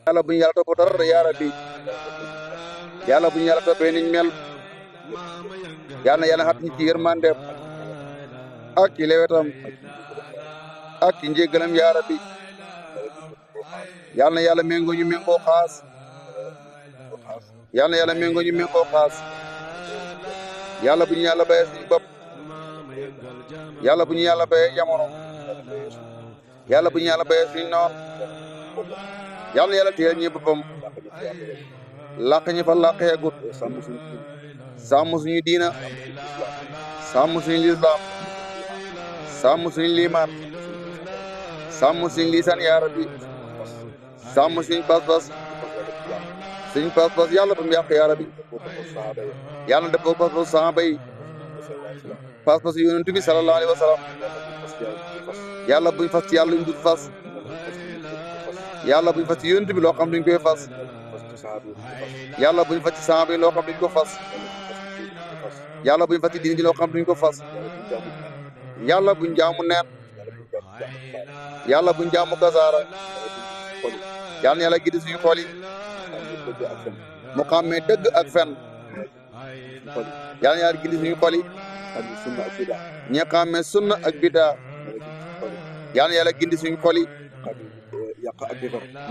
yàlla bu ñu yàlla topp dara yaa rabbi yàlla bu ñu yàlla toppee niñ mel yàlla na yàlla xat ñu ci yërmandeem ak ci lewetam ak ci njéggalam yaa rabbi yàlla na yàlla méngoo ñu méngoo xaas yàlla na yàlla méngoo ñu méngoo xaas yàlla bu ñu yàlla bayee suñu bopp yàlla bu ñu yàlla bayee jamono yàlla bu ñu yàlla bayee suñu noon yàlla na yàlla téye ñi boppam làq ñi fa làq yegut sàmm suñu diina sàmm suñu lislaam sàmm suñu liimaan sàmm suñu liisaan yaa rabbi sàmm suñu pas-pas yàlla bu mu yàq yaa rabbi yàlla def ko pas-pas saxaaba yi pas-pas yonent bi sallallahu alayhi wa sallam yàlla buñ fas ci yàlla luñ dul fas yàlla buñ fas ci yonent bi loo xam duñ koy fas yàlla buñ fas ci saxaaba yi loo xam duñ ko fas yàlla buñ fas ci diine ji loo xam duñ ko fas yàlla buñ jaamu neen yàlla buñ jaamu kasaara yàlla na yàlla gidi suñu xol yi mu xàmmee dëgg ak fen yàlla na yàlla gidi suñu xol yi ñi xàmmee sunna ak bidaa yàlla na yàlla gindi suñu xol yi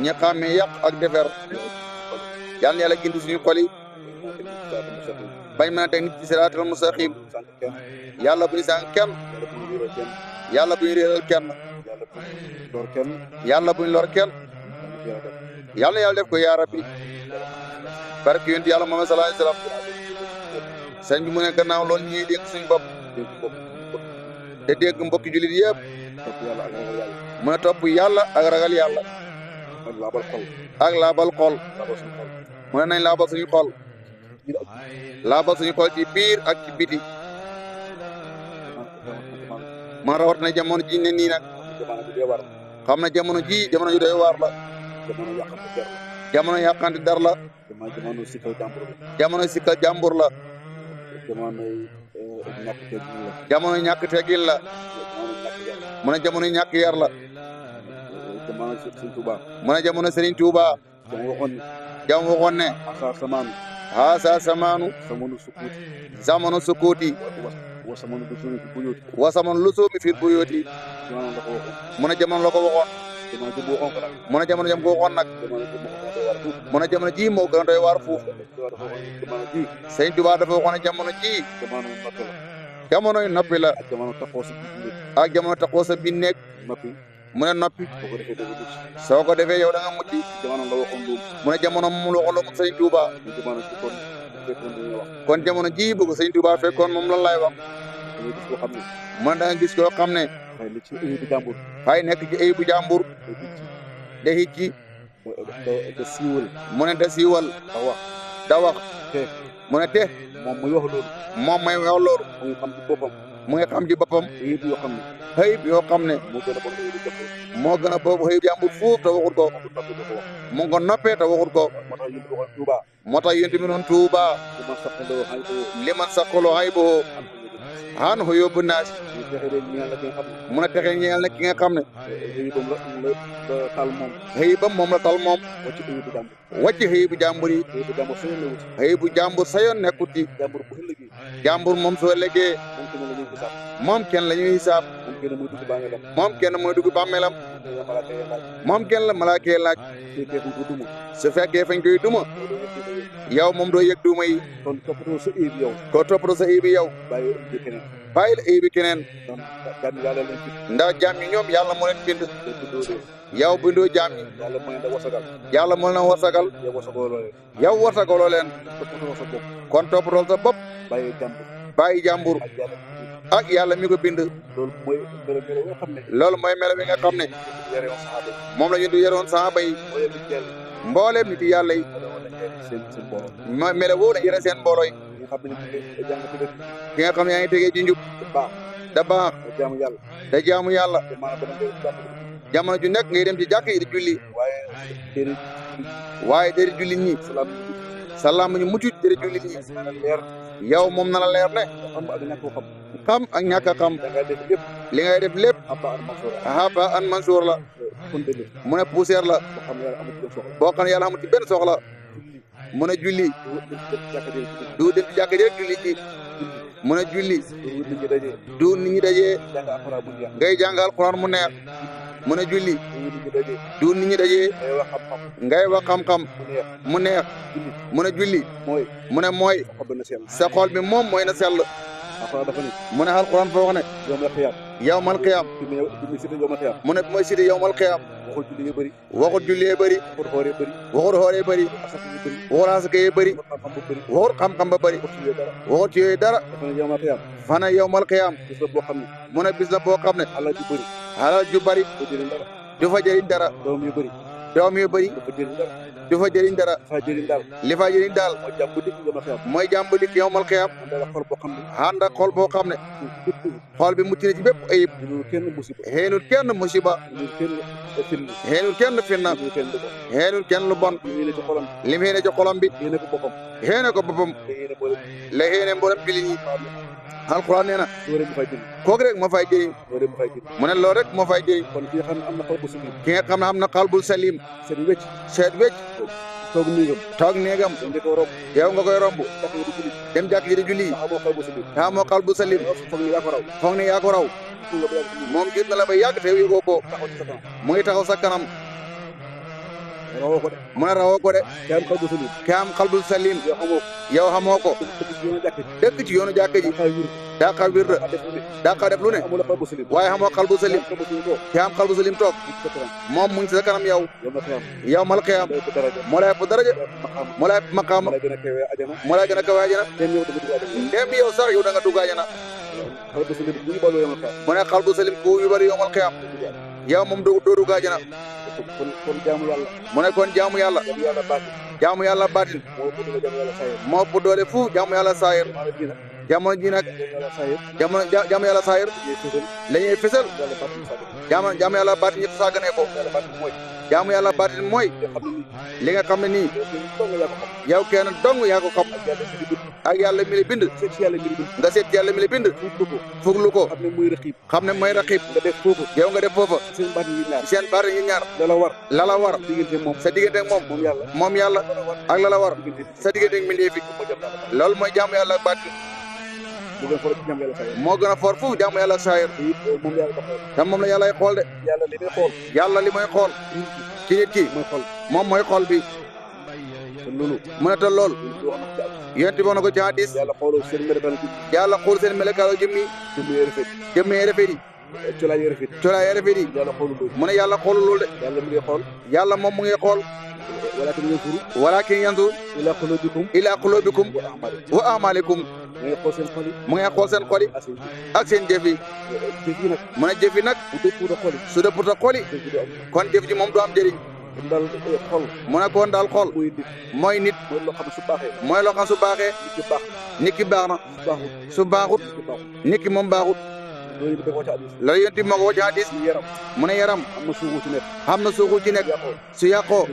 ñi xàmmee yàq ak defar yàlla na yàlla gindi suñu xol yi bañ mën a teg nit ci siraatal mustaqim yàlla bu ñu sànq kenn yàlla bu ñu réeral kenn yàlla bu ñu lor kenn yàlla na yàlla def ko yaa rabbi barke yonent yàlla Muhammad sallallahu alayhi wasallam sëñ bi mu ne gannaaw loolu ñuy dégg suñu bopp te dégg mbokki jullit yëpp mu ne topp yàlla ak ragal yàlla ak laabal xol mu ne nañ laabal suñu xol laabal suñu xol ci biir ak ci biti man rawat na jamono ji ne nii nag xam na jamono ji jamono ju doy waar la jamono yàqante dar la jamono sikkal jàmbur la jamono ñàkk teggin la mu ne jamono ñàkk yar la mu ne jamono Serigne Touba jam waxoon ne haasa samaanu zamanu sukuuti wa zamanu lusumi fil buyuti mu ne jamono la ko waxoon mu ne jamono jam ko waxoon nag mu ne jamono ji moo gën a doy waar foofu Serigne Touba dafa waxoon ne jamono ji jamonoy noppi la ak jamono taxoo sa biir nekk mu ne noppi soo ko defee yow da nga mucc mu ne jamono moom la waxoon moom Serigne Touba kon jamono ji bëgg Serigne Touba fekkoon moom lan lay wax mu ne da nga gis koo xam ne fay nekk ci ayibu jàmbur da hicci mu ne da siiwal da wax mu ne te moom may wax loolu mu ngi xam ci boppam xëyib yoo xam ne moo gën a boobu xëyib jàmbur fuuf te waxut ko mu ngi ko noppee te waxut ko moo tax yéen tamit noonu Tuuba li man saqaloo xay boo xaan xo yóbbu naas mu ne texe ñeel na ki nga xam ne xëyibam moom la tal moom wàcc xëyibu jàmbur yi xëyibu jàmbur sa yoon nekkut ci jàmbur moom soo léegee moom kenn la ñuy xisaab moom kenn mooy dugg bàmmeelam moom kenn la malaakee laaj su fekkee fañ koy duma yow moom doo yëg duma yi ko toppatoo sa ibi yow bàyyi la ibi keneen ndax jaam ñi ñoom yàlla moo leen bind yow bindoo jaam ñi yàlla moo leen wasagal yow wasagaloo leen kon toppatoo sa bopp bàyyi jàmbur ak yàlla mi ko bind loolu mooy melo bi nga xam ne moom la ñu di yoroon saxaaba yi mbooleem nit yàlla yi mooy melo woo la yore seen mbooloo yi ki nga xam ne yaa ngi tegee ci njub da baax da jaamu yàlla jamono ju nekk ngay dem ci jàkk yi di julli waaye dari jullit ñi salaam ñu mucc dari jullit ñi yow moom na la leer ne xam ak ñàkk a xam li ngay def lépp haba an mansour la mu ne poussière la boo xam ne yàlla amul ci benn soxla mu ne julli du dem ci jàkka ji rek julli ci mu ne julli du nit ñi dajee ngay jàng alxuraan mu neex mu ne julli du nit ñi dajee ngay wax xam-xam mu neex mu ne julli mu ne mooy sa xol bi moom mooy na sell mu ne alxuraan foo wax ne yawmal qiyaam mu ne mooy cité yawmal qiyaam waxut julli yee bëri waxut xooree bëri waxut asaka yee bëri waxut xam-xam ba bëri waxut yooyu dara fana yawmal qiyaam mu ne bis la boo xam ne alal ju bëri du fa jëriñ dara doom yu bëri du fa jëriñ dara li fa jëriñ daal mooy jàmbu dikk yawmal qiyaam ànd ak xol boo xam ne xol bi mucc na ci bépp ayib xeenul kenn musiba xeenul kenn finna xeenul kenn lu bon lim xeene ci xolam bi xeene ko boppam la xeene mboolem jullit ñi alxuraan nee na kooku rek moo fay jëriñ mu ne loolu rek moo fay jëriñ ki nga xam ne am na xalbul salim seet wecc toog néegam yow nga koy romb dem jàkk ji di julli yaa moo xalbul salim foog ne yaa ko raw moom gis na la ba yàgg te yëgoo ko mu ngi taxaw sa kanam mu ne rawoo ko de ki am xalbul salim yow xamoo ko dëkk ci yoonu jàkk ji daa xa wir daa xa def lu ne waaye xamoo xalbul salim ki am xalbul salim toog moom mu ngi sa kanam yow mal qiyaam moo lay ëpp daraja moo lay ëpp maqaama moo lay gën a kawe ajana ndem yow sax yow da nga dugg ajana mu ne xalbul salim ku yu bari yow mal qiyaam yow moom doo dugg ajana mu ne kon jaamu yàlla baatin moo ëpp doole fu jaamu yàlla saayir jamono ji nag jaamu yàlla saayir la ñuy fësal jaamu yàlla baatin ñëpp sàggane ko jaamu yàlla baatin mooy li nga xam ne nii yow kenn dong yaa ko xam ak yàlla mi la bind nga seet yàlla mi la bind fuglu ko xam ne mooy raqib yow nga def foofa seen baatin yi ñaar la la war sa diggante ak moom yàlla ak la la war sa diggante ak mbindeef loolu mooy jaamu yàlla baatin moo gën a for foofu jaamu yàlla saayir te moom la yàlla xool de yàlla li mooy xool ci nit ki moom mooy xool bi mu ne te lool yonent bi wax na ko ci hadis yàlla xool seen melakaalo jëmmi rafet yi colaay rafet yi mu ne yàlla xoolu loolu de yàlla moom mu ngi xool walakin yanzur ila qulubikum wa a'malikum mu ngi xool seen xol yi ak seen jëf yi mu ne jëf yi nag su dëpput ak xol yi kon jëf ji moom du am njëriñ mu ne kon daal xol mooy nit mooy loo xam su baaxee nit ki baax na su baaxut nit ki moom baaxut loolu yonent bi moo ko wax ci hadis mu ne yaram xam na suuxu ci nekk su yàqoo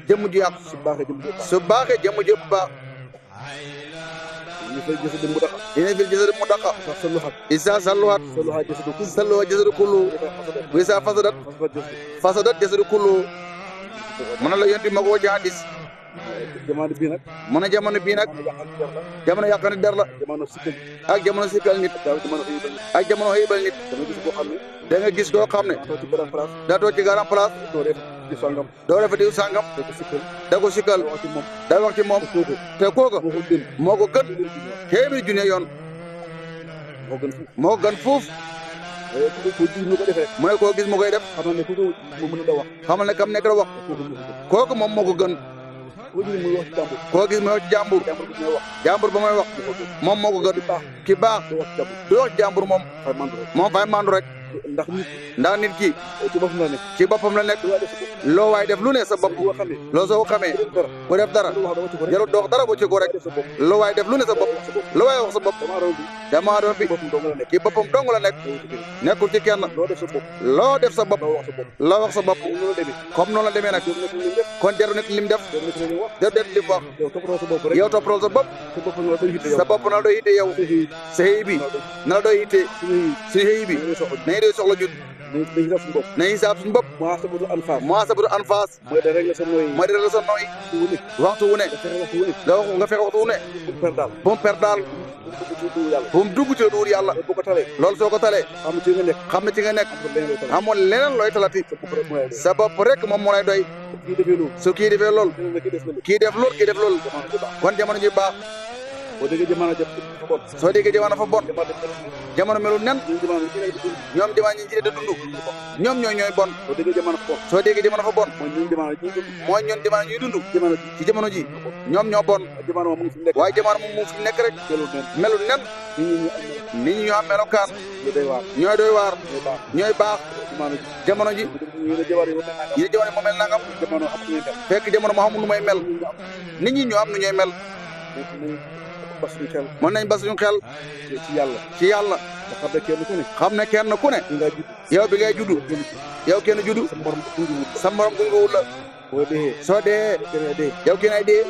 jëmm ji yàqu su baaxee jëmm ji baax dina fil jasadi mudaqa isa salluhat jasadu kullu wa isa fasadat jasadu kullu mu ne la yonent bi moo ko wax ci hadis mu ne jamono bii nag jamono yàqani der la ak jamono sikkal nit ak jamono xëybal nit da nga gis koo xam ne daa toog ci garam place doo defa diw sàngam da ko sikkal da wax ci moom te kooka moo ko gën téeméeri junne yoon moo ko gën fuuf mu ne koo gis mu koy def xamal ne kam nekk da wax kooku moom moo ko gën koo gis muy wax ci jàmbur ba may wax moom moo ko gën ki baax du wax ci jàmbur moom fay mandu rek ndax nit ki ci boppam la nekk loo waay def lu ne sa bopp loo soo ko xamee ku def dara jarul doox dara bu ci ko rek loo waay def lu ne sa bopp loo waay wax sa bopp dama doon bi ci boppam dong la nekk nekkul ci kenn loo def sa bopp loo wax sa bopp comme noonu la demee nag kon jaru nekk lim def def li wax yow toppatoo sa bopp sa bopp na la doy yitte yow sa xëy bi na la doy yitte si xëy bi nañu doy soxla jut nañ xisaab suñu bopp muhasabatu anfas mooy de régler sa nooy waxtu wu ne nga fexe waxtu wu ne bu mu per daal bu mu dugg ci duur yàlla loolu soo ko talee xam ne ci nga nekk amoon leneen looy talati sa bopp rek moom moo lay doy su kii defee lool kii def lool kon jamono ji baax soo déggee jamono fa bon jamono melul nen ñoom jamono ñi ci de dund ñoom ñooy bon soo déggee jamono fa bon mooy ñun jamono ñuy dund ci jamono ji ñoom ñoo bon waaye jamono moom mu fi nekk rek melul nen nit ñi ñoo am melokaan ñooy doy waar ñooy baax jamono ji yi ne jamono moo mel nangam fekk jamono moo xamul nu may mel nit ñi ñoo am nu ñooy mel mën nañ bas suñu xel ci yàlla xam ne kenn ku ne yow bi ngay juddu yow kenn juddu sa morom gunge wul la soo dee yow kenn ay dee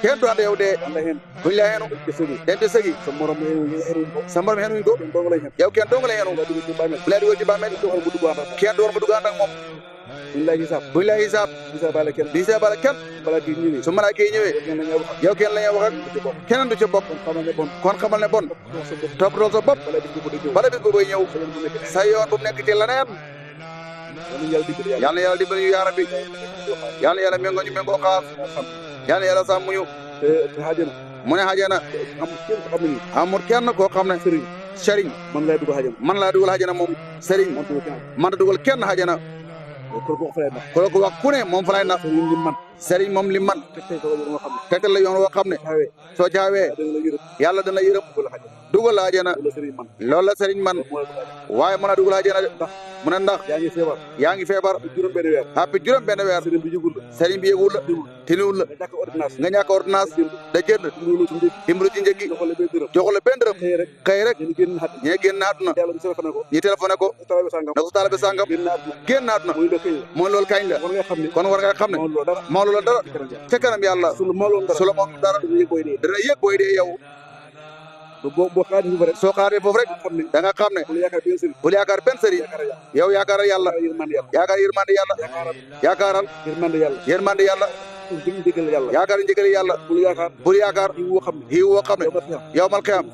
kenn du ànd yow dee buñ la xeenu dem te sëgi sa morom xenuñ ko yow kenn dong la xeenu bu lay dugal ci bàmmeel kenn doon mu dugg ànd ak moom buñ lay xisaab di seebale kenn su malaaka yi ñëwee yow kenn la ñuy wax ak keneen du ca bokk kon xamal ne bon toppatoo sa bopp bala bis boobu ñëw sa yoon bu mu nekk ci leneen yal na yàlla dimbali ñu yaa rabbi yal na yàlla méngoo ñu méngoo xaas yal na yàlla sàmm ñu mu ne xajana amul kenn koo xam ne sëriñ man laa dugal xajana moom sëriñ man ta dugal kenn xajana ko wax ku ne moom fa lay nax sëriñ moom li man tegtal la yoon woo xam ne soo caawee yàlla dana yërëm dugal la àjjana loolu la sëriñ man waaye mën a dugal àjjana de mu ne ndax yaa ngi feebar àppi juróom benn weer sëriñ bi yëgul la tiniwul la nga ñàkk ordonnance da jënd dimbalu ci njëkki joxu la benn dërëm xëy rek ñee génn àdduna ñi téléphoné ko na ko taalibe sàngam génn àdduna mooy loolu kañ la kon war nga xam ne moo loolu dara ca kanam yàlla su la moom dara dana yëg booy dee yow soo xaaree foofu rek da nga xam ne bul yaakaar benn sëriñ yow yaakaaral yàlla yaakaar yërmande yàlla yaakaaral yërmande yàlla yaakaar njëgal yàlla bul yaakaar xiiw woo xam ne yow mal xiyam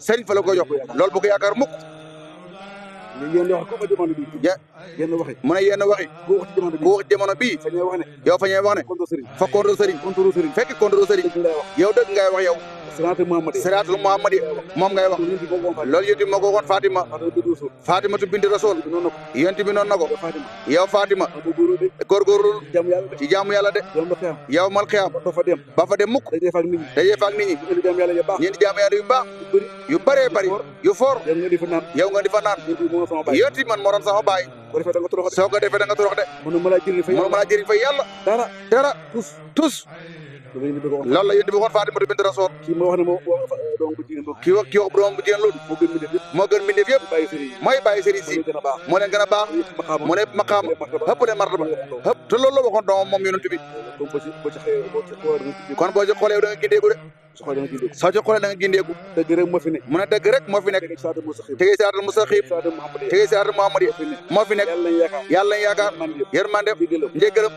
sëriñ fa la ko jox loolu bu ko yaakaar mukk mu ne yenn waxi ku wax jamono bii yow fa ñuy wax ne fa contre sëriñ fekk contre sëriñ yow dëgg ngay wax yow siraatul muhammadi moom ngay wax loolu yonent bi moo ko waxoon Fatima tu binti Rasul yonent bi noonu na ko yow Fatima góorgóorlu ci jaamu yàlla de yow mal xiyam ba fa dem mukk dajee faak nit ñi ñeenti jaamu yàlla yu baax yu bëree bëri yu fort yow nga di fa naan yonent bi man moo doon sama baay soo ko defee da nga torox de mënu ma laa jëriñ fa yàlla dara tus loolu la yéen di waxoon Fatima bint Rasul kii wax bu doom bu jigéen loolu moo gën mbindeef yëpp mooy bàyyi sëriñ si moo leen gën a baax moo ne maqaam ëpp leen martaba ëpp te loolu la waxoon doomam moom yonent bi kon boo ci xoolee da nga gindeeku de soo ci xoolee da nga gindeeku mu ne dëgg rek moo fi nekk tegee siraatal mustaqiim tegee siraatal Muhammad moo fi nekk yàlla lañ yaakaar yërmande njëggalam